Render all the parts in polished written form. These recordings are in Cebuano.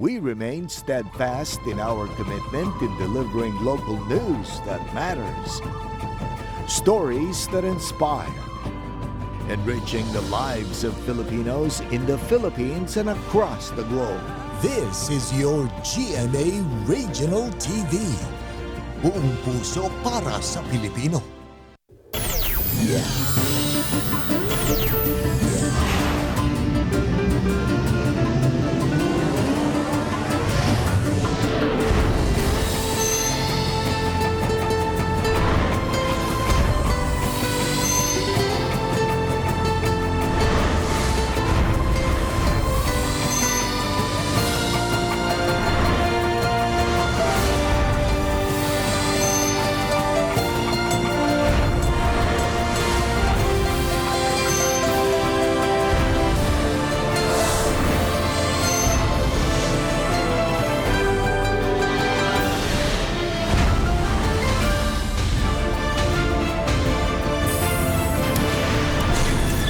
We remain steadfast in our commitment in delivering local news that matters, stories that inspire, enriching the lives of Filipinos in the Philippines and across the globe. This is your GMA Regional TV. Buong puso para sa Pilipino.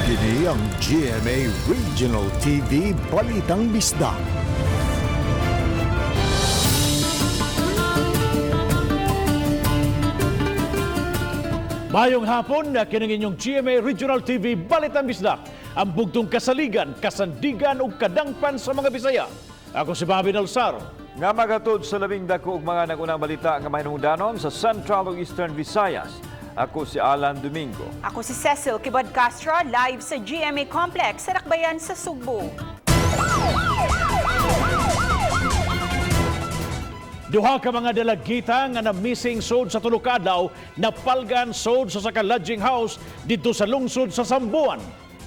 Kini ang GMA Regional TV Balitang Bisdak. Mayong hapon na kining inyong GMA Regional TV Balitang Bisdak, ang bugtong kasaligan, kasandigan ug kadangpan sa mga Bisaya. Ako si Bobby Nalsar. Nga magatod sa labing dako og mga nagunang balita nga mahinungdanon sa Central ug Eastern Visayas. Ako si Alan Domingo. Ako si Cecil Kibod Castro, live sa GMA Complex sa Rakbayan sa Sugbo. Duha ka mga dalagita nga na-missing sod sa tulo ka adlaw, napalgan sod sa saka lodging house didto sa lungsod sa Sambuan.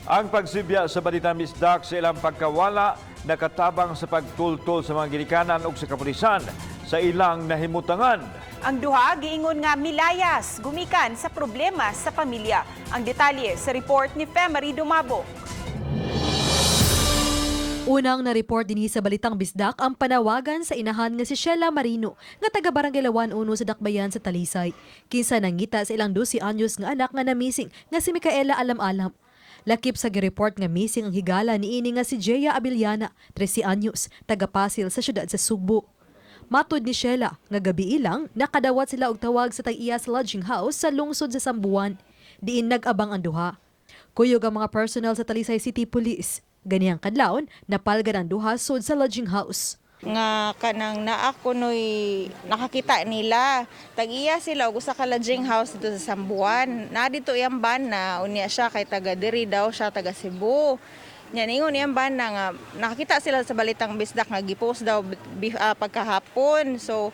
Ang pagsibya sa Balitang Bisdak sa ilang pagkawala nakatabang sa pagtultol sa mga ginikanan ug sa kapulisan sa ilang nahimutangan. Ang duha giingon nga milayas, gumikan sa problema sa pamilya. Ang detalye sa report ni Femary Dumabo. Unang na-report dinhi sa Balitang Bisdak ang panawagan sa inahan nga si Sheila Marino nga taga Barangay Lawan Uno sa Dakbayan sa Talisay. Kinsa nangita sa ilang 12 anyos nga anak nga na-missing nga si Micaela Alam-Alam. Lakip sa gireport nga missing ang higala niini nga si Jea Abiliana, 13 anyos, taga Pasil sa syudad sa Sugbo. Matod ni Sheila nga gabi ilang nakadawat sila og tawag sa tag-iya sa lodging house sa lungsod sa Sambuan. Diin nag-abang ang duha. Kuyog ang mga personnel sa Talisay City Police. Ganihang kadlawon, napalgan ang duha sud sa lodging house. Nga kanang naa ko noy nakakita nila. Tag-iya sila og usa ka lodging house dito sa Sambuan. Na dito iyang bana, unya siya kay taga diri daw siya, taga Cebu. Nya ningon iyang bana nga nakakita sila sa Balitang Bisdak nga gipost daw pagkahapon. So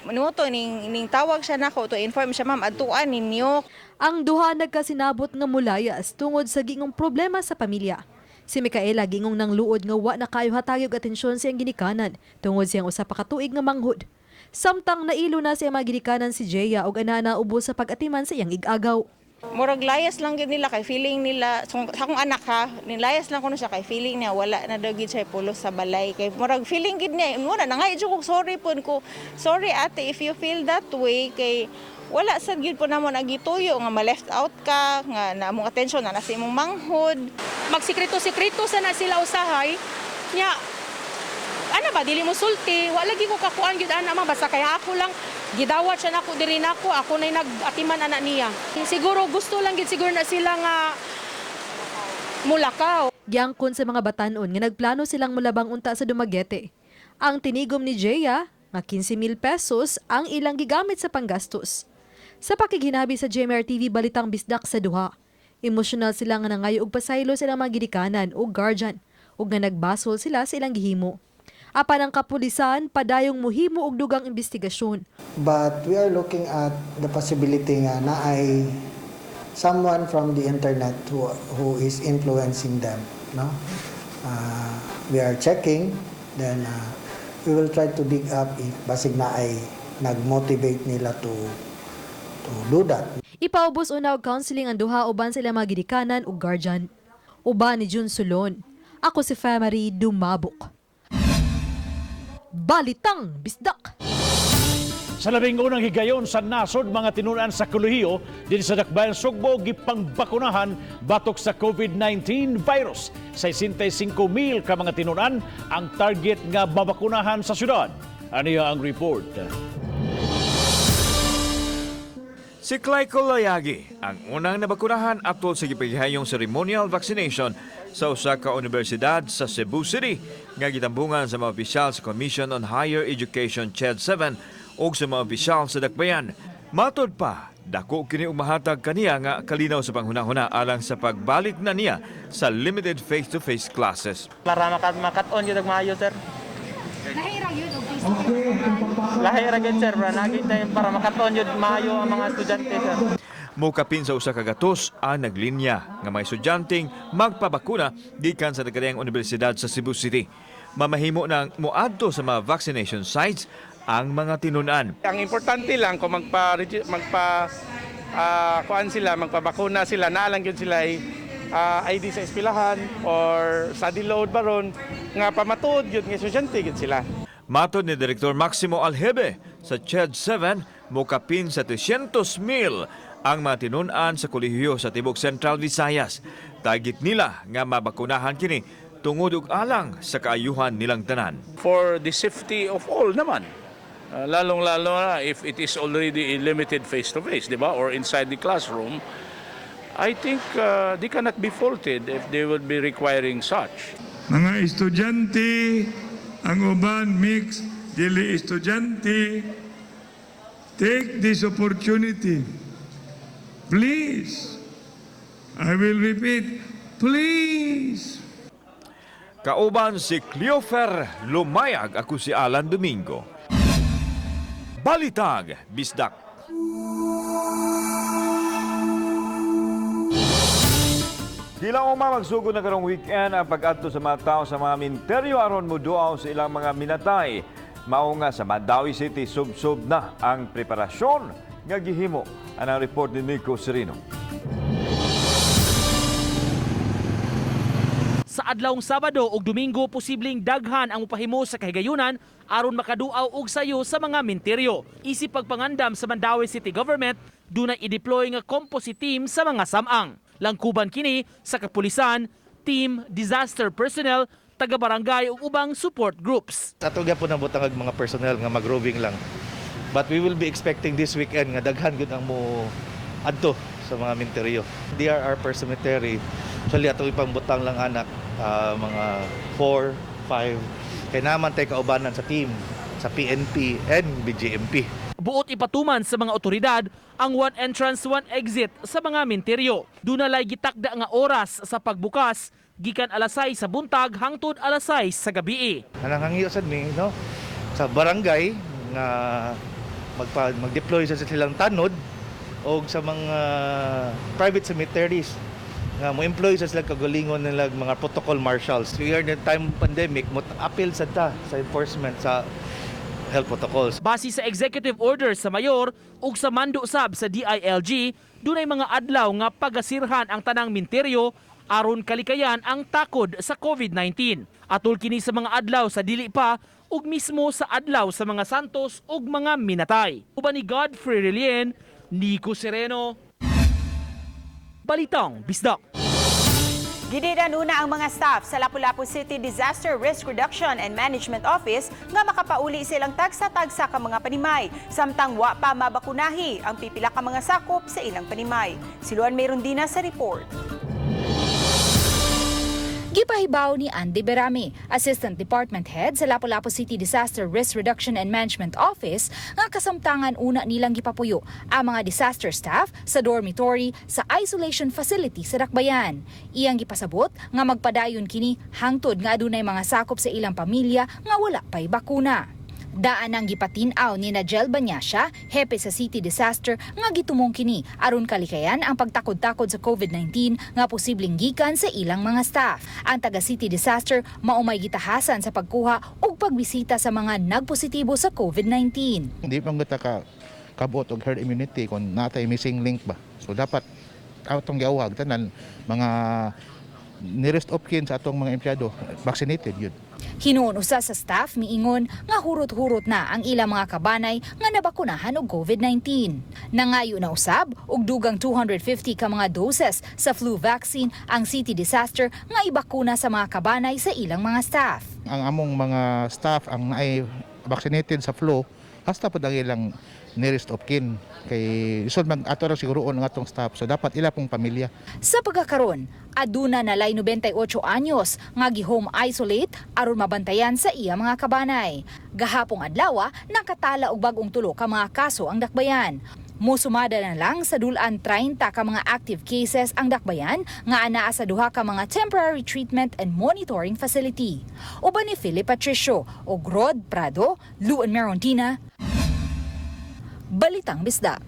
nimuto ning ning tawag siya nako to inform siya, "Ma'am, adtuan ninyo." Ang duha nagkasinabot nga mulayas tungod sa gingong problema sa pamilya. Si Micaela gingong nang luod nga wa na kayo hatag og atensyon sa iyang ginikanan tungod siyang usa pa ka tuig nga manghod. Samtang nailo na sa iyang mga ginikanan si Jea og ana na ubos sa pag-atiman sa iyang igagaw. Murag layas lang gid nila kay feeling nila so, sa akong anak ha, nilayas lang kuno siya kay feeling niya wala na daw gid siya pulos sa balay, kay murag feeling gid niya mo na nangay jud ko, sorry pud ko, "Sorry ate if you feel that way," kay wala sad gyud po namo nagituyo nga ma-left out ka nga na among attention na nasa imong manghod. Magsikreto-sikreto sa na sila usahay nya, ana ba, dili mo sulti, wala lagi ko kakuan gyud ana, ma, basta kay ako lang gidawat siya nako diri nako, ako nay nag-atiman ana niya. Siguro gusto lang gid siguro na sila nga mulakaw. Giangkon sa mga batanon nga nagplano silang mulabang unta sa Dumaguete. Ang tinigom ni Jea nga 15,000 pesos ang ilang gigamit sa panggastos. Sa pakighinabi sa GMR TV Balitang Bisdak sa duha, emosyonal sila nga nangayo og pasaylo sa ilang mga ginikanan o guardian ug nga nagbasol sila sa ilang gihimo. Apan ang kapulisan padayong muhimo og dugang investigasyon. But we are looking at the possibility nga na ay someone from the internet who is influencing them. No? We are checking, then we will try to dig up if basig na ay nag-motivate nila to do that. Ipaubos una og counseling ang duha uban sa ilang mga ginikanan ug guardian. Uban ni Jun Sulon. Ako si Femary Dumabok. Balitang Bisdak! Sa labing unang higayon sa nasod, mga tinunan sa kolehiyo din sa Dakbayan Sugbo gipangbakunahan batok sa COVID-19 virus. 65 mil ka mga tinunan ang target nga mabakunahan sa syudad. Aniya ang report. Si Clyco Layagi ang unang nabakunahan atol sa gipagihayong ceremonial vaccination sa usa ka universidad sa Cebu City nga gitambungan sa mga opisyal sa Commission on Higher Education CHED 7 ug sa mga opisyal sa Dakbayan. Matod pa, dako kini og mahatag kaniya nga kalinaw sa panghuna-huna alang sa pagbalik na niya sa limited face-to-face classes. Para makat-on yun maayo, sir. Lahi ra gyud, sir, para nagi tayo para makat-on yun maayo ang mga estudyante, sir. Mukapin sa 100 ang naglinya nga may estudyanteng magpabakuna gikan sa nagkariyang universidad sa Cebu City. Mamahimo ng moadto sa mga vaccination sites ang mga tinunan. Ang importante lang kung magpa magpa kuan sila, magpabakuna sila, naa lang gyud sila ay ID sa eskwelahan or study load baron nga pamatuod gyud nga estudyante gyud sila. Matod ni Direktor Maximo Alhebe sa CHED 7, mukapin sa 300,000 ang mga tinunan sa kolehiyo sa tibok Central Visayas. Target nila nga mabakunahan kini tungod ug alang sa kaayuhan nilang tanan. For the safety of all naman. Lalong-lalo na if it is already a limited face-to-face, di ba? Or inside the classroom, I think they cannot be faulted if they would be requiring such. Mga estudyante, ang uban mix, dili estudyante, take this opportunity. Please, I will repeat, please. Kauban si Cleofer Lumayag, ako si Alan Domingo. Balitang Bisdak. Gilaoma magsugod na karong weekend ang pag-adto sa mga tao sa mga minteryo aron moduaw sa ilang mga minatay. Mao nga sa Mandaue City, sub-sub na ang preparasyon nga gihimo. Anang report ni Nico Serino. Sa adlawng Sabado ug Domingo, posibleng daghan ang mopahimo sa kahigayunan aron makaduaw og sayo sa mga minteryo. Isip pagpangandam sa Mandaue City Government, dunay i-deploy nga composite team sa mga samang. Langkuban kini sa kapulisan, team, disaster personnel, taga-barangay ug ubang support groups. Ato gyapon ang butang og mga personnel nga mag-roving lang. But we will be expecting this weekend nga daghan gud ang mo adto sa mga minteryo. DRR per cemetery, actually ato ipangbutang lang anak mga 4, 5 kay naman tay kaubanan sa team sa PNP and BJMP. Buot ipatuman sa mga otoridad ang one entrance, one exit sa mga minteryo. Dunalay gitakda nga oras sa pagbukas gikan alas 6 sa buntag hangtod alas 6 sa gabi. Nanghangyo sad mi, no, sa barangay nga mag-deploy sa silang tanod o sa mga private cemeteries nga mo employ sa silang kagalingon nila mga protocol marshals. We are in the time pandemic, mo appeal sa ta sa enforcement sa health protocols. Base sa executive order sa mayor ug sa mando sab sa DILG, dunay mga adlaw nga pagasirhan ang tanang minteryo aron kalikayan ang takod sa COVID-19. Atol kini sa mga adlaw sa dili pa ug mismo sa adlaw sa mga santos ug mga minatay. Uban ni Godfrey Relien, Nico Sereno. Balitang Bisdak. Gididan una ang mga staff sa Lapu-Lapu City Disaster Risk Reduction and Management Office nga makapauli silang tagsa-tagsa ka mga panimay samtang wa pa mabakunahi ang pipila ka mga sakop sa ilang panimay. Siluan meron din na sa report. Gipahibaw ni Andy Berami, Assistant Department Head sa Lapu-Lapu City Disaster Risk Reduction and Management Office, nga kasamtangan una nilang gipapuyo ang mga disaster staff sa dormitory sa isolation facility sa Dakbayan. Iyang gipasabot nga magpadayon kini hangtod nga adunay mga sakop sa ilang pamilya nga wala pa'y bakuna. Daan ang gipatin-aw ni Najel Banyasya, hepe sa City Disaster, nga gitumong kini aron kalikayan ang pagtakod-takod sa COVID-19 nga posibleng gikan sa ilang mga staff. Ang taga City Disaster mao may gitahasan sa pagkuha ug pagbisita sa mga nagpositibo sa COVID-19. Hindi pa ta ka kabot og herd immunity kung natay missing link ba. So dapat atong giawhag tanan mga nearest of kin sa atong mga empleyado vaccinated yun. Hinuon usa sa staff miingon nga hurot-hurot na ang ilang mga kabanay nga nabakunahan og COVID-19. Nangayo na usab og dugang 250 ka mga doses sa flu vaccine ang city disaster nga ibakuna sa mga kabanay sa ilang mga staff. Ang among mga staff ang naay vaccinated sa flu hasta pod ang ilang nearest of kin kay lisod mag ato ra siguroon ang atong staff, so dapat ila pong pamilya. Sa pagkakaron, aduna nalay 98 anyos nga gi-home isolate aron mabantayan sa iya mga kabanay. Gahapong adlaw, nakatala og bag-ong 3 ka mga kaso ang Dakbayan. Mosumada na lang sa dulan 30 ka mga active cases ang Dakbayan nga anaa sa 2 ka mga temporary treatment and monitoring facility. Uban ni Philip Patricio og Rod Prado, Luan Merondina, Balitang Bisdak.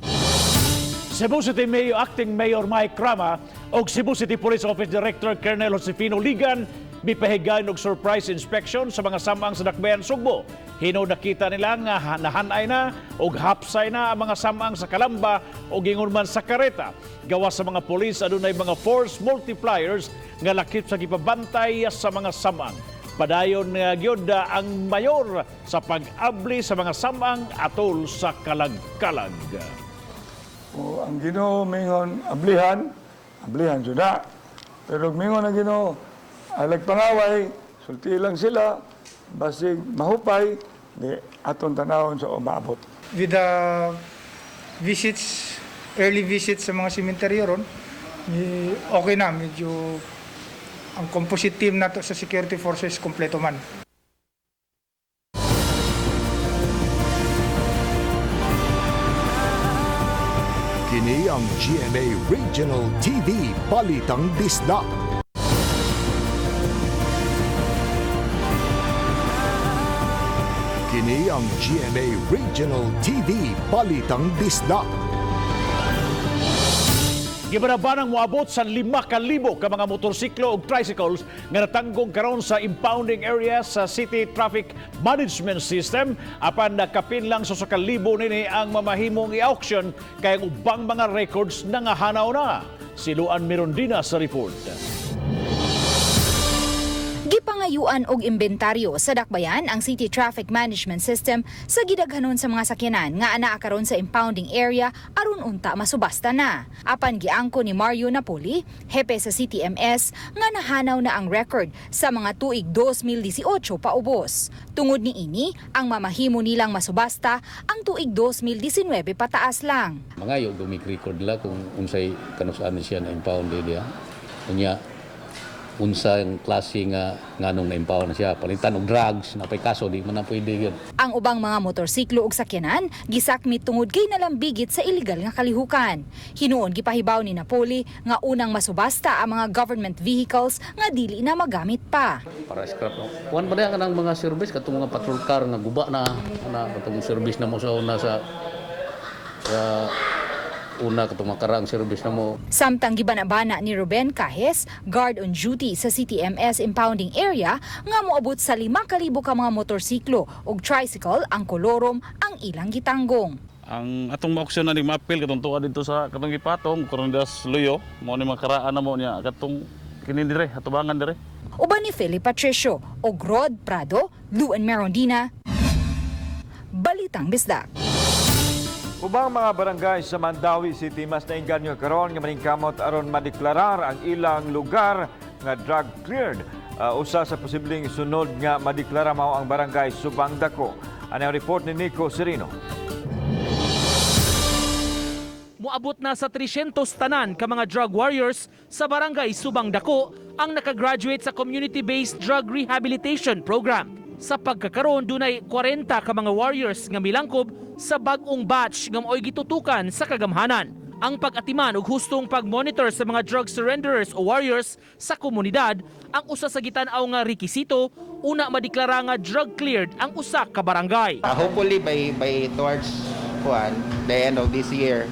Cebu City Mayor Acting Mayor Mike Rama og Cebu City Police Office Director Colonel Josefino Ligan mipahigayon og surprise inspection sa mga samang sa Dakbayan Sugbo. Hinuon nakita nila nga nahanay na og hapsay na ang mga samang sa Kalamba og ingon man sa Kareta. Gawas sa mga pulis, adunay mga force multipliers nga lakip sa gipabantay sa mga samang. Padayon nga gyud ang mayor sa pag-abli sa mga samang atol sa kalag-kalag. O, ang Ginoo mingon ablihan, ablihan jud na. Pero mingon ang Ginoo alag pangaway, sulti lang sila, basig mahupay, di aton tanawon sa umaabot. With the visits, early visits sa mga sementeryo ron, okay na, medyo ang composite team nato sa security forces kompleto man. Kini ang GMA Regional TV Balitang Bisdak. Kini ang GMA Regional TV Balitang Bisdak. Gibanabanang moabot sa 5,000 ka mga motorsiklo ug tricycles nga natanggong karon sa impounding area sa City Traffic Management System, apan nakapin lang sa 1,000 nini ang mamahimong i-auction kay ang ubang mga records nangahanaw na. Si Luan Mirondina sa report. Gipangayuan og imbentaryo sa Dakbayan ang City Traffic Management System sa gidaghanon sa mga sakyanan nga anaa karon sa impounding area aron unta masubasta na. Apan giangko ni Mario Napoli, hepe sa CTMS, nga nahanaw na ang record sa mga tuig 2018 paubos. Tungod niini, ang mamahimo nilang masubasta ang tuig 2019 pataas lang. Mangayo gumik record la kung unsay kanus-an siya na impound diya. Unya unsang klase nga nganong na-impound na siya, palitan og drugs napay kaso, di man na pwede yun. Ang ubang mga motorsiklo ug sakyanan gisakmit tungod kay nalambigit sa illegal nga kalihukan. Hinuon gipahibaw ni Napoli nga unang masubasta ang mga government vehicles nga dili na magamit pa. Para scrap, no? Kuan ba na kanang mga service katong mga patrol car nga guba na na katong service na mo sa una sa una katong makarang service na mo. Samtang gibanabana ni Ruben Cajes, guard on duty sa CTMS impounding area, nga moabot sa 5,000 ka mga motorsiklo ug tricycle ang kolorom ang ilang gitanggong. Ang atong ma-auction na ni ma-appeal katong tuwa dito sa katong gipatong Corondas Luyo, mao ni makaraan na mo niya katong kini dire atubangan dire. Uban ni Philip Patricio og Rod Prado, Luan Merondina, Balitang Bisdak. Ubang mga barangay sa Mandaue City mas nainganyo karon nga maningkamot aron madeklarar ang ilang lugar nga drug cleared. Usa sa posibleng sunod nga madeklara mao ang barangay Subang Dako. Ano ang report ni Nico Serino? Moabot na sa 300 tanan ka mga drug warriors sa barangay Subang Dako ang nakagraduate sa community-based drug rehabilitation program. Sa pagkakaroon, dunay 40 ka mga warriors nga milangkob sa bag-ong batch nga maoy gitutukan sa kagamhanan. Ang pag-atiman ug hustong pag-monitor sa mga drug surrenderers o warriors sa komunidad ang usa sa gitan-aw nga rekisito una madeklara nga drug cleared ang usa ka barangay. Hopefully by towards kuan, the end of this year,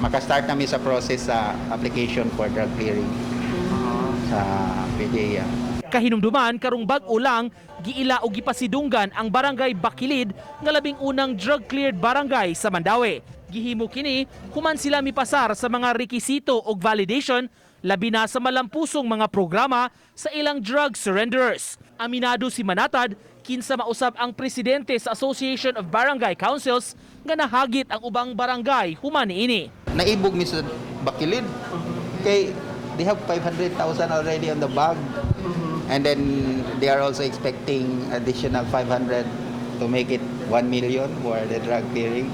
makastart nami sa process sa application for drug clearing sa PDEA. Kahinumduman karong bag-o lang giila og gipasidunggan ang barangay Bakilid nga labing unang drug cleared barangay sa Mandaue. Gihimo kini human sila mipasar sa mga rekisito og validation Labi na sa malampusong mga programa sa ilang drug surrenderers. Aminado si Manatad, kinsa mausab ang presidente sa Association of Barangay Councils nga nahagit ang ubang barangay human niini. Naibog mi sa Bakilid. Kay they have 500,000 already on the bag. And then they are also expecting additional 500 to make it 1 million for the drug clearing.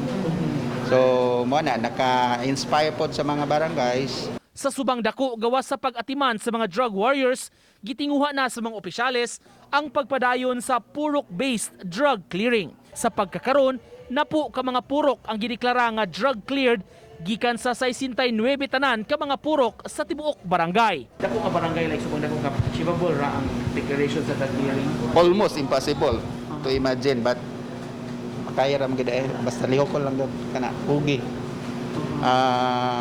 So, mo na naka-inspire pod sa mga barangays. Sa Subang Dako, gawas sa pag-atiman sa mga drug warriors, gitinguha na sa mga opisyales ang pagpadayon sa purok-based drug clearing. Sa pagkakaron, napo ka mga purok ang gideklara nga drug cleared gikan sa 69 tanan ka mga purok sa tibuok barangay. Dako ka barangay like Subang Dako ka achievable ra ang declaration sa drug clearing. Almost impossible to imagine, but makaya ra man gid eh. Basta lihok ko lang gud kana hugi.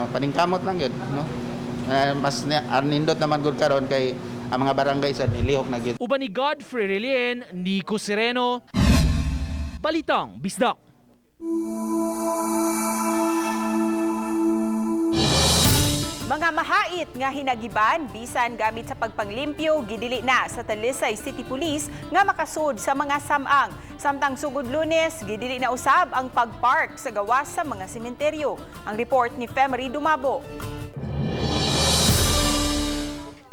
Paningkamot lang yun, no? Mas nindot naman gud karon kay ang mga barangay sa nilihok na gyud. Uban ni Godfrey Relien, Nico Sereno, Balitang Bisdak. Mga mahait nga hinagiban bisan gamit sa pagpanglimpyo gidili na sa Talisay City Police nga makasud sa mga samang. Samtang sugod Lunes, gidili na usab ang pagpark sa gawas sa mga sementeryo. Ang report ni Femery Dumabo.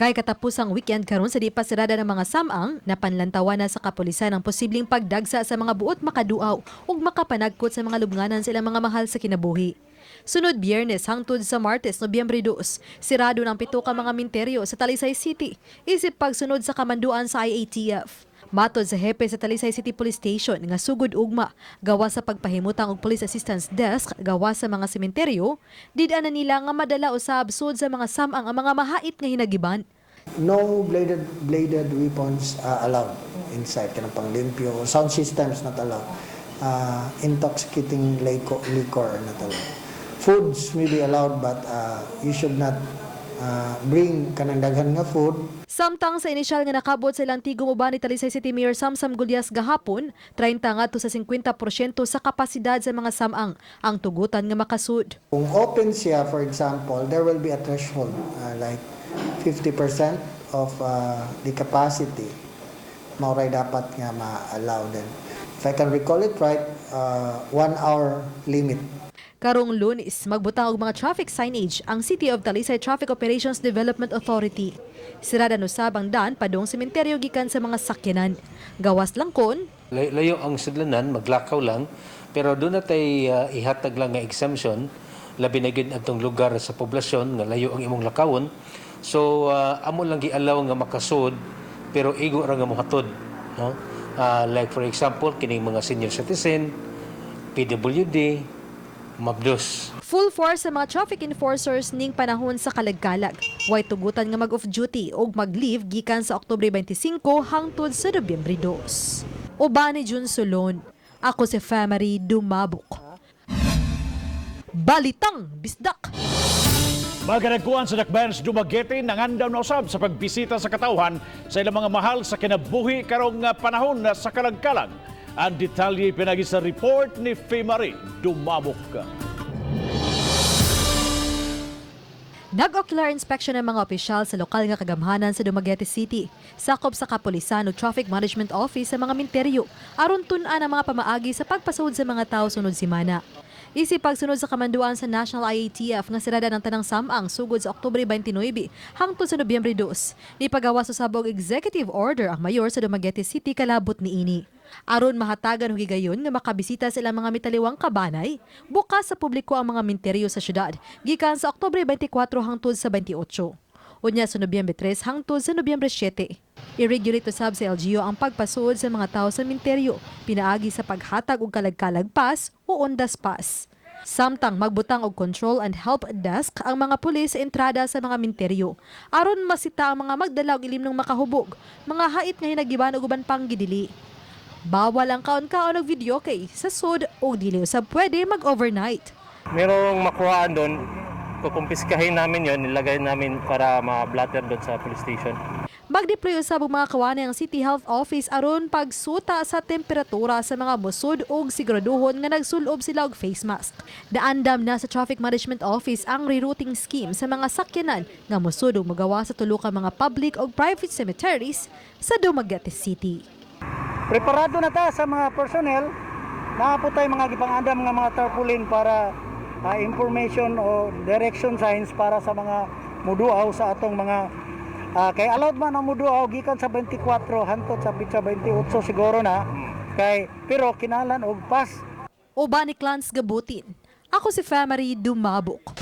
Kay katapusang weekend karon sa di pa sirada ng mga samang, napanlantawan na sa kapulisan ang posibleng pagdagsa sa mga buot makaduaw ug makapanagkot sa mga lubnganan sa ilang mga mahal sa kinabuhi. Sunod Biyernes hangtod sa Martes, Nobyembre 2, sirado ng 7 ka mga minteryo sa Talisay City, isip pagsunod sa kamanduan sa IATF. Matod sa hepe sa Talisay City Police Station nga sugod ugma gawa sa pagpahimutang og Police Assistance Desk gawa sa mga sementeryo, did-an na nila nga madala usab sud sa mga samang ang mga mahait nga hinagiban. No bladed weapons allowed inside, kanang panglimpyo, sound systems not allowed. Intoxicating liquor not allowed. Foods may be allowed, but you should not bring kanang daghan nga food. Samtang sa inisyal nga nakabot sa ilang tigom uban ni Talisay City Mayor Samsam Gullas gahapon, 30 ngadto sa 50% sa kapasidad sa mga samang ang tugutan nga makasud. Kung open siya, for example, there will be a threshold, like 50% of the capacity mao ray dapat nga ma-allow then. If I can recall it right, 1 hour limit. Karong Lunes, magbutang og mga traffic signage ang City of Talisay Traffic Operations Development Authority. Sirada usab ang daan padung sementeryo gikan sa mga sakyanan. Gawas lang kon Layo ang sudlanan, maglakaw lang, pero doon na tay ihatag lang nga exemption, labi na gyud atong lugar sa poblasyon nga layo ang imong lakawon. So amo lang gialaw nga makasud pero igo ra nga mohatod, no? Like for example kining mga senior citizen, PWD, mabdos. Full force sa mga traffic enforcers ning panahon sa kalagkalag. Way tugutan nga mag-off duty o mag-leave gikan sa Oktubre 25 hangtod sa Nobyembre 2. Uban ni Jun Solon. Ako si Family Dumabok. Balitang Bisdak! Mga sa Dakbayan sa Dumaguete nangandam na usab sa pagbisita sa katawhan sa ilang mga mahal sa kinabuhi karong panahon sa kalagkalag. Ang detalye pinagi sa report ni Femari Dumabok. Nag-ocular inspection ang mga opisyal sa lokal nga kagamhanan sa Dumaguete City. Sakop sa kapulisan o Traffic Management Office sa mga minteryo aron tun-an ang mga pamaagi sa pagpasuod sa mga tao sunod simana. Isip pagsunod sa kamanduan sa National IATF nga sirada ng tanang samang sugod sa Oktubre 29 hangtod sa Nobyembre 2. Nipagawas usab og executive order ang mayor sa Dumaguete City kalabot niini. Aron mahatagan og higayon nga makabisita sa ilang mga mitaliwang kabanay, bukas sa publiko ang mga minteryo sa syudad gikan sa Oktubre 24 hangtod sa 28. Unya sa Nobyembre 3 hangtod sa Nobyembre 7. I-regulate usab sa LGU ang pagpasuod sa mga tao sa minteryo, pinaagi sa paghatag og kalagkalag pass o ondas pass. Samtang magbutang og control and help desk ang mga pulis sa entrada sa mga minteryo aron masita ang mga magdala og ilimnong makahubog, mga hait nga hinagiban og uban pang gidili. Bawal ang kaon-kaon og video kay sa sud og dili usab pwede mag-overnight. Merong makuhaan doon, kukumpiskahin namin yon, nilagay namin para ma-blotter doon sa police station. Magdeploy usab og mga kawani ang City Health Office aron pagsuta sa temperatura sa mga musod ug siguraduhon nga nagsulob sila og face mask. Naandam na sa Traffic Management Office ang rerouting scheme sa mga sakyanan nga musod ug magawa sa tulo ka mga public ug private cemeteries sa Dumaguete City. Preparado na ta sa mga personnel. Naa po tay mga gipangandam nga mga tarpaulin para information o direction signs para sa mga muduaw sa atong mga kay allowed man ang muduaw gikan sa 24 hantod sa pitsa 28 siguro na kay pero kinahanglan og pass. Uban ni Clans Gabutin. Ako si Femary Dumabok.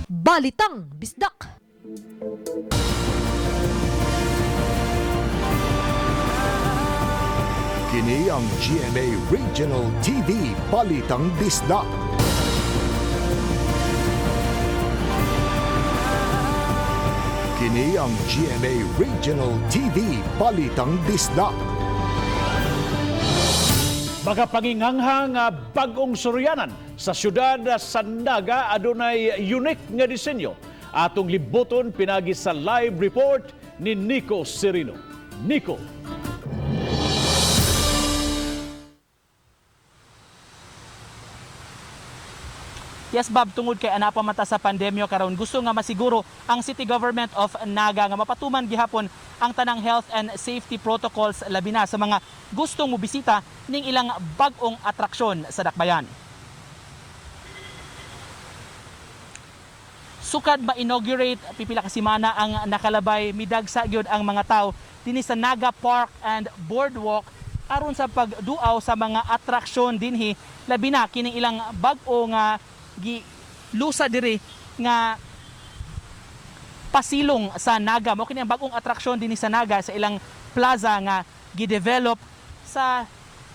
Balitang Bisdak! Kini ang GMA Regional TV Balitang Bisdak. Kini ang GMA Regional TV Balitang Bisdak. Makapanginghangha nga bag-ong suryanan sa siyudad sa Naga adunay unique nga disenyo. Atong libuton pinagi sa live report ni Nico Serino. Nico. Yes, Bob, tungod kay anapa mata sa pandemya karon, gusto nga masiguro ang City Government of Naga nga mapatuman gihapon ang tanang health and safety protocols, labi na sa mga gustong mobisita ning ilang bag-ong atraksyon sa dakbayan. Sukad ma-inaugurate pipila ka semana ang nakalabay, midagsa gyud ang mga tao dinhi sa Naga Park and Boardwalk aron sa pagduaw sa mga atraksyon dinhi, labi na kining ilang bag-o nga gilusa diri nga pasilong sa Naga. Mao kini ang bag-ong atraksyon dinhi sa Naga sa ilang plaza nga gidevelop sa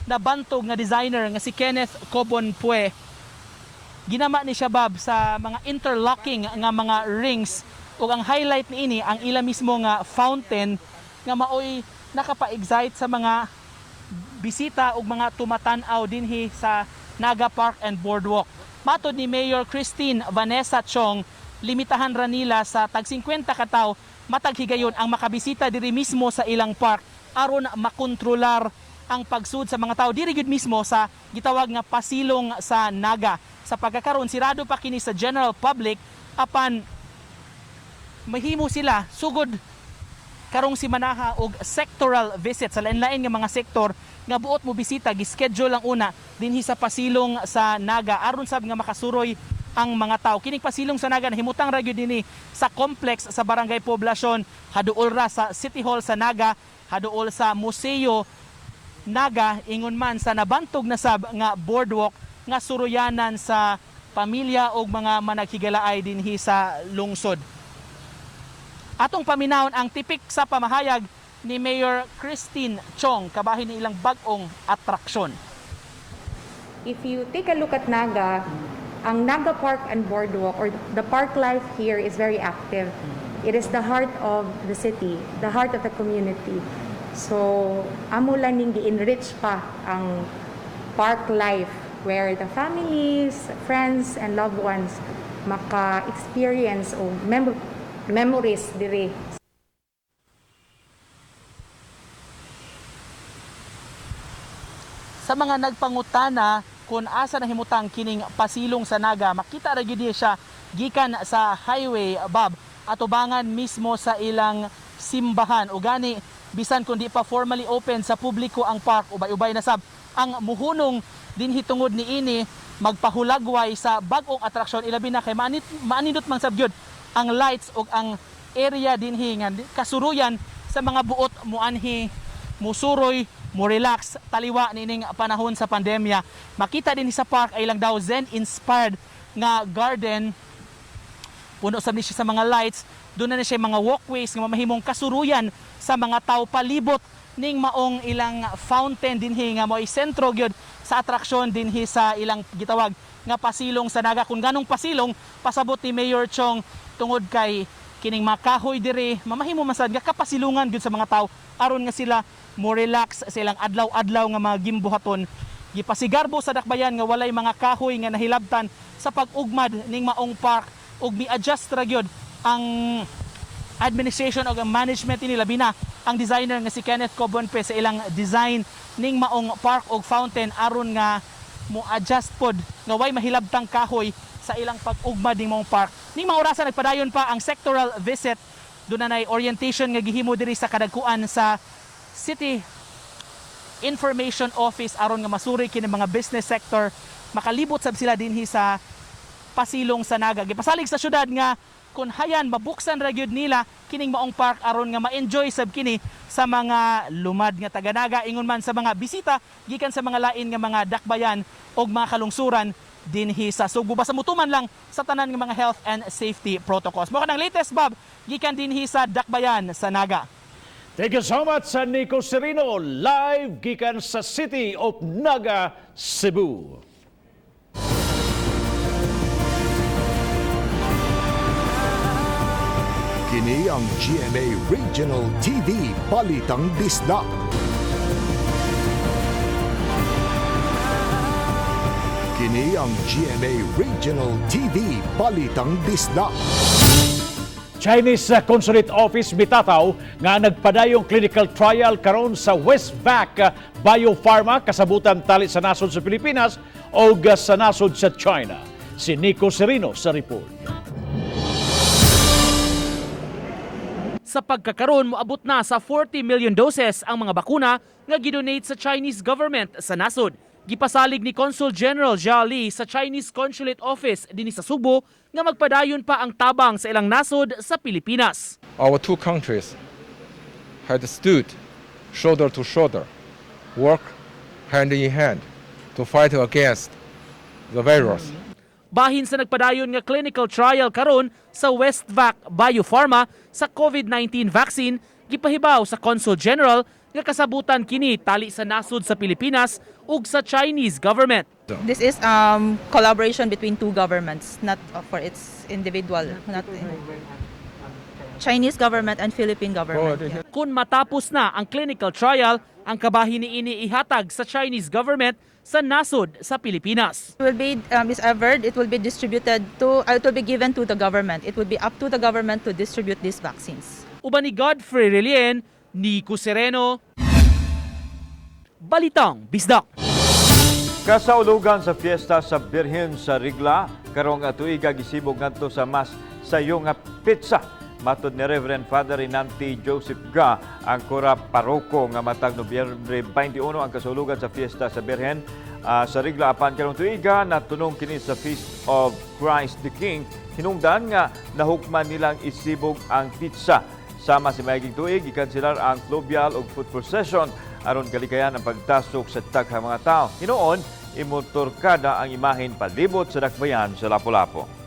nabantog nga designer nga si Kenneth Cobonpue. Ginama ni siya, Bob, sa mga interlocking nga mga rings, ug ang highlight niini ang ila mismo nga fountain nga maoy nakapa-excite sa mga bisita ug mga tumatan-aw dinhi sa Naga Park and Boardwalk. Matod ni Mayor Christine Vanessa Chong, limitahan ra nila sa tag 50 ka tawo matag higayon ang makabisita diri mismo sa ilang park aron makontrolar ang pagsud sa mga tao diri gyud mismo sa gitawag nga pasilong sa Naga. Sa pagkakaron, sirado pa kini sa general public, apan mahimo sila sugod karong simanaha og sectoral visit sa lain-lain nga mga sektor nga buot mo bisita. Gischedule ang una dinhi sa pasilong sa Naga aron sab nga makasuroy ang mga tao. Kining pasilong sa Naga nahimutang ra gyud dinhi sa complex sa Barangay Poblacion, haduol ra sa City Hall sa Naga, haduol sa Museo Naga, ingon man sa nabantog na sab nga boardwalk nga suruyanan sa pamilya og mga managhigalaay dinhi sa lungsod. Atong paminawon ang tipik sa pamahayag ni Mayor Christine Chong kabahin ni ilang bag-ong atraksyon. If you take a look at Naga, ang Naga Park and Boardwalk or the park life here is very active. It is the heart of the city, the heart of the community. So, amo lang ning gi-enrich pa ang park life where the families, friends, and loved ones maka-experience o memories diri. Sa mga nagpangutana kung asa nahimutang kining pasilong sa Naga, makita ra gyud siya gikan sa highway, Bob, atubangan mismo sa ilang simbahan. O gani bisan kung di pa formally open sa publiko ang park, ubay-ubay na sab ang muhunong dinhi tungod niini magpahulagway sa bag-ong atraksyon, ilabi na kay maanindot man sab gyud ang lights ug ang area dinhi nga kasuruyan sa mga buot muanhi, musuroy, mo relax taliwa niining panahon sa pandemya. Makita din sa park ay lang daw Zen inspired nga garden. Puno sab ni siya sa mga lights. Doon na siya mga walkways nga mamahimong kasuruyan sa mga tao palibot ning maong ilang fountain dinhi nga mo'y sentro gyud sa atraksyon dinhi sa ilang gitawag nga pasilong sa Naga. Kung ganong pasilong, pasabot ni Mayor Chong, tungod kay kining makahoy diri mamahimo man sad nga kapasilungan gyud sa mga tao aron nga sila mo relax sa ilang adlaw-adlaw nga mga gimbuhaton. Gipasigarbo sa dakbayan nga walay mga kahoy nga nahilabtan sa pag-ugmad ning maong park ug mi-adjust ra gyud ang administration o ang management ini, labi na ang designer nga si Kenneth Cobonpe sa ilang design ning maong park og fountain aron nga mo adjust pod nga way mahilabtang kahoy sa ilang pag-ugma ning maong park. Ning mga orasa, nagpadayon pa ang sectoral visit. Doon na orientation nga gihimo diri sa kadagkuan sa City Information Office aron nga masuri kini mga business sector, makalibot sab sila dinhi sa pasilong sa Naga. Gipasalig sa syudad nga kung hayan mabuksan ra gyud nila kining maong park aron nga ma-enjoy sab kini sa mga lumad nga taga-Naga, ingon man sa mga bisita gikan sa mga lain nga mga dakbayan og mga kalungsuran dinhi sa Sugbo, basta mutuman lang sa tanan nga mga health and safety protocols. Mao kanang latest, Bob, gikan dinhi sa dakbayan sa Naga. Thank you so much sa Nico Serino, live gikan sa City of Naga, Cebu. Kini ang GMA Regional TV Balitang Bisdak. Kini ang GMA Regional TV Balitang Bisdak. Chinese Consulate Office mitataw nga nagpadayong clinical trial karon sa Westvac Biopharma kasabutan tali sa nasod sa Pilipinas o sa nasod sa China. Si Nico Serino sa report. Sa pagkakaron, moabot na sa 40 million doses ang mga bakuna nga gidonate sa Chinese government sa nasod. Gipasalig ni Consul General Jia Li sa Chinese Consulate Office dinhi sa Sugbo nga magpadayon pa ang tabang sa ilang nasod sa Pilipinas. Our two countries had stood shoulder to shoulder, work hand in hand to fight against the virus. Bahin sa nagpadayon nga clinical trial karon sa Westvac Biopharma sa COVID-19 vaccine, gipahibaw sa Consul General nga kasabutan kini tali sa nasod sa Pilipinas ug sa Chinese government. This is collaboration between two governments, not for its individual, not Chinese government and Philippine government. Yeah. Kung matapos na ang clinical trial, ang kabahin niini ihatag sa Chinese government sa nasod sa Pilipinas. It will be is ever it will be distributed to it will be given to the government. It will be up to the government to distribute these vaccines. Uban ni Godfrey Relien, Nico Sereno, Balitang Bisdak. Kasaulugan sa fiesta sa Birhen sa Rigla, karong tuiga gisibog ngadto sa mas sayo nga petsa. Matod ni Reverend Father Rinanti Joseph Ga, ang kura paroko nga matag Nobyembre 21 ang kasaulugan sa fiesta sa Birhen sa Rigla, apan karong tuiga natunong kini sa Feast of Christ the King, hinungdan nga nahukman nilang isibog ang petsa. Sama sa miaging tuig, gikanselar ang fluvial ug foot procession aron kalikayan ang pagtasok sa daghang mga tao. Hinuon, imotorkada ang imahen palibot sa dakbayan sa Lapu-Lapu.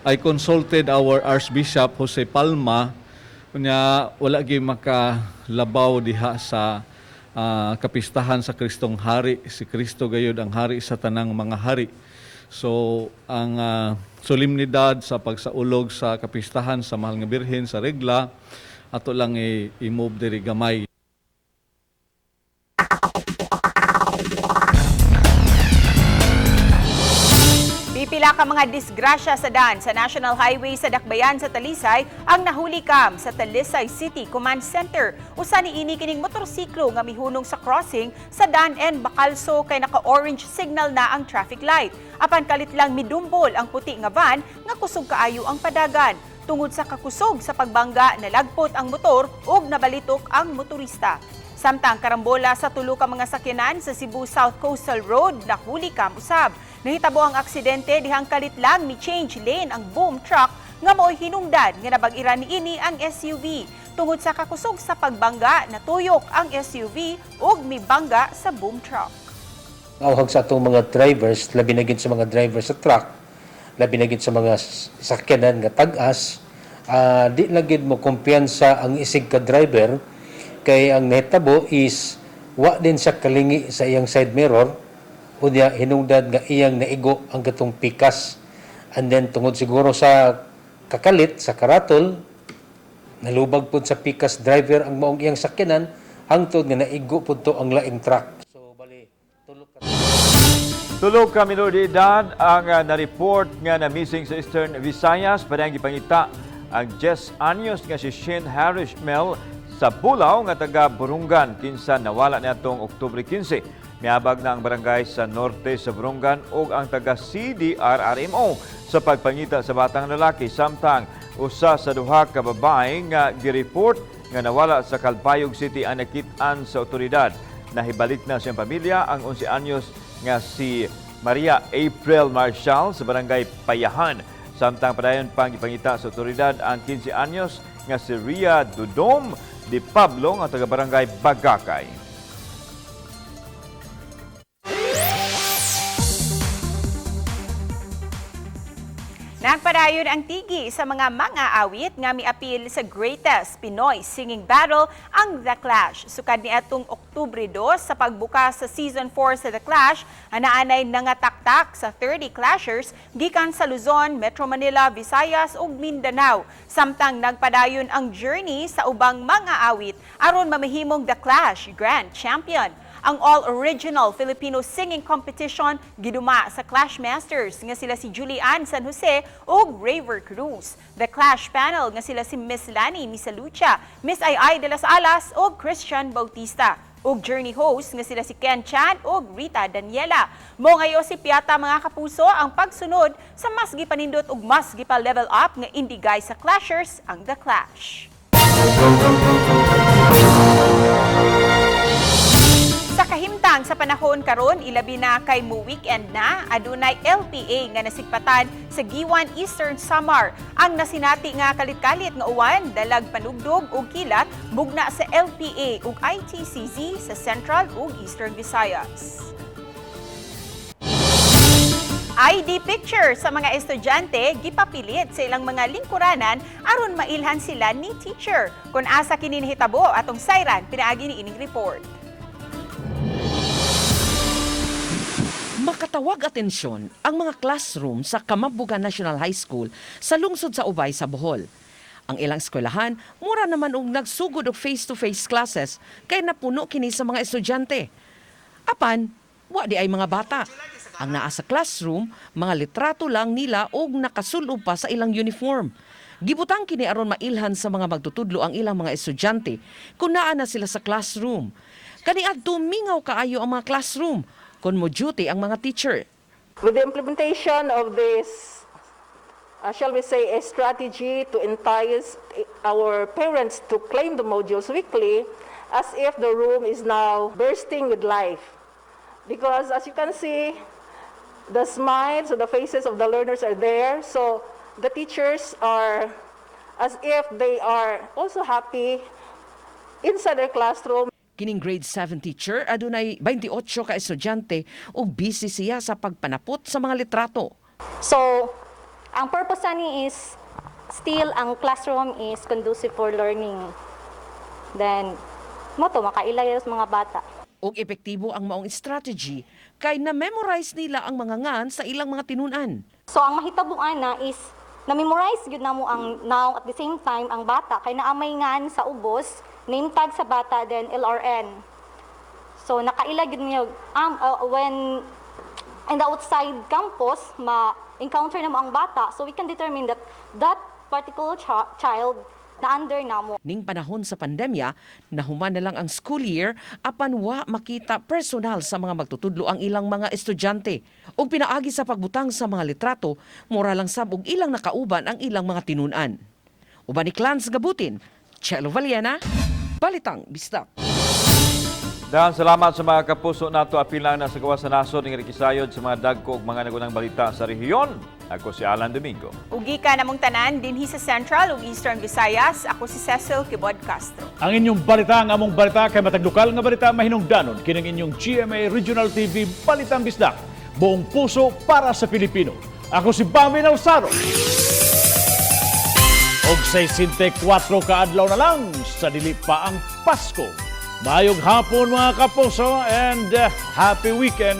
I consulted our Archbishop Jose Palma, unya wala gyud makalabaw diha sa kapistahan sa Kristong Hari. Si Kristo gayud ang hari sa tanang mga hari. So ang solemnidad sa pagsaulog sa kapistahan sa Mahal nga Birhen sa Regla ato lang i-move diri gamay. Pipila ka mga disgrasya sa daan sa National Highway sa Dakbayan sa Talisay ang nahulikam sa Talisay City Command Center. Usa ni ini kining motorsiklo nga mihunong sa crossing sa Dan N Bacalso kay naka-orange signal na ang traffic light. Apan kalit lang midumbol ang puti nga van nga kusog kaayo ang padagan. Tungod sa kakusog sa pagbangga, nalagpot ang motor ug nabalitok ang motorista. Samtang karambola sa tulo ka mga sakyanan sa Cebu South Coastal Road, nahulikam usab. Nahitabo ang aksidente dihang kalit lang mi change lane ang boom truck nga mao'y hinungdan nga nabag-iran niini ang SUV. Tungod sa kakusog sa pagbangga, natuyok ang SUV ug mibangga sa boom truck. Awhag sa atong mga drivers, labi na gid sa mga drivers sa truck, labi na gid sa mga sakyanan nga tag-as, di lang gid mo kumpiyansa ang isig ka driver kay ang nahitabo is wa din siya kalingi sa iyang side mirror, unya hinungdan nga iyang naigo ang katong pikas, and then tungod siguro sa kakalit sa karatol, nalubag pud sa pikas driver ang maong iyang sakyanan hangtod nga naigo pud to ang laing truck. So bali Tulo ka minor de edad ang na-report nga na-missing sa Eastern Visayas. Padayang gipangita ang 10 anyos nga si Shane Harris Mel. sa Bulaw nga taga Borongan kinsa nawala niadtong Oktubre 15. Miabag na ang barangay sa norte sa Borongan ug ang taga CDRRMO sa pagpangita sa batang lalaki, samtang usa sa duha ka babae nga gireport nga nawala sa Calbayog City ang nakit-an sa otoridad. Nahibalik na siyang pamilya ang 11 anyos nga si Maria April Marshall sa barangay Payahan. Samtang padayon pang ipangita sa otoridad ang 15 anyos nga si Ria Dudom Di Pablo nga taga barangay Bagakay. Nagpadayon ang tigi sa mga mang-aawit nga miapil sa Greatest Pinoy Singing Battle, ang The Clash. Sukad niadtong Oktubre 2 sa pagbukas sa Season 4 sa The Clash, anaanay nangataktak sa 30 Clashers gikan sa Luzon, Metro Manila, Visayas ug Mindanao. Samtang nagpadayon ang journey sa ubang mang-aawit aron mamahimong The Clash Grand Champion. Ang all-original Filipino singing competition giduma sa Clash Masters nga sila si Julian San Jose ug Rayver Cruz. The Clash Panel nga sila si Miss Lani Misalucha, Miss Ai de las Alas ug Christian Bautista, ug journey host nga sila si Ken Chan ug Rita Daniela. Mao ngayo si Piata, mga kapuso, ang pagsunod sa mas gipanindot ug mas gipa-level up nga indigay sa Clashers, ang The Clash. Sa kahimtang sa panahon karon, ilabi na kay mo weekend na, adunay LPA nga nasigpatan sa Guiuan, Eastern Samar. Ang nasinati nga kalit-kalit nga uwan dalag panugdog ug kilat mugna sa LPA ug ITCZ sa Central ug Eastern Visayas. ID picture sa mga estudyante gipapilit sa ilang mga lingkuranan aron mailhan sila ni teacher. Kung asa kini nahitabo, atong sayran pinaagi ni ining report. Makatawag atensyon ang mga classroom sa Camambugan National High School sa lungsod sa Ubay sa Bohol. Ang ilang eskwelahan, mura naman og nagsugod og face-to-face classes kay napuno kini sa mga estudyante. Apan, wa diay mga bata. Ang naa sa classroom, mga litrato lang nila og nakasulob pa sa ilang uniform. Gibutang kini aron mailhan sa mga magtutudlo ang ilang mga estudyante kung naa na sila sa classroom. Kaniadto, mingaw kaayo ang mga classroom kung mo duty ang mga teacher. With the implementation of this, shall we say, a strategy to entice our parents to claim the modules weekly, as if the room is now bursting with life. Because as you can see, the smiles on the faces of the learners are there, so the teachers are as if they are also happy inside their classroom. Kining grade 7 teacher adunay 28 ka estudyante ug busy siya sa pagpanapot sa mga litrato. So, ang purpose ani is still ang classroom is conducive for learning. Then, mao to makaila sa mga bata. Ug epektibo ang maong strategy kay na-memorize nila ang mga ngan sa ilang mga tinunan. So, ang mahitabo ana is na-memorize gyud namo ang nawong, at the same time ang bata kay naa may ngan sa ubos, name tag sa bata, then LRN. So nakaila gyud niyo when in the outside campus ma-encounter namo ang bata, so we can determine that that particular child na under namo. Ning panahon sa pandemya, nahuman na lang ang school year apan wa makita personal sa mga magtutudlo ang ilang mga estudyante. Ug pinaagi sa pagbutang sa mga litrato, mura lang sab og ilang nakauban ang ilang mga tinunan. Uban ni Clans Gabutin, Chelo Valiena, Balitang Bisdak. Daghang salamat sa mga kapuso nato, apil lang na sa gawas sa nasod nga kisayod sa mga dagko ug mga nagunang balita sa rehiyon. Ako si Alan Domingo. Ug gikan namong tanan dinhi sa Central ug Eastern Visayas, ako si Cecil Quibod Castro. Ang inyong balita, ang among balita kay matag lokal nga balita mahinungdanon kining inyong GMA Regional TV Balitang Bisdak. Buong puso para sa Pilipino. Ako si Bambi Alzaro. Og 64 ka adlaw na lang sa dili pa ang Pasko. Maayong hapon, mga kapuso, and happy weekend.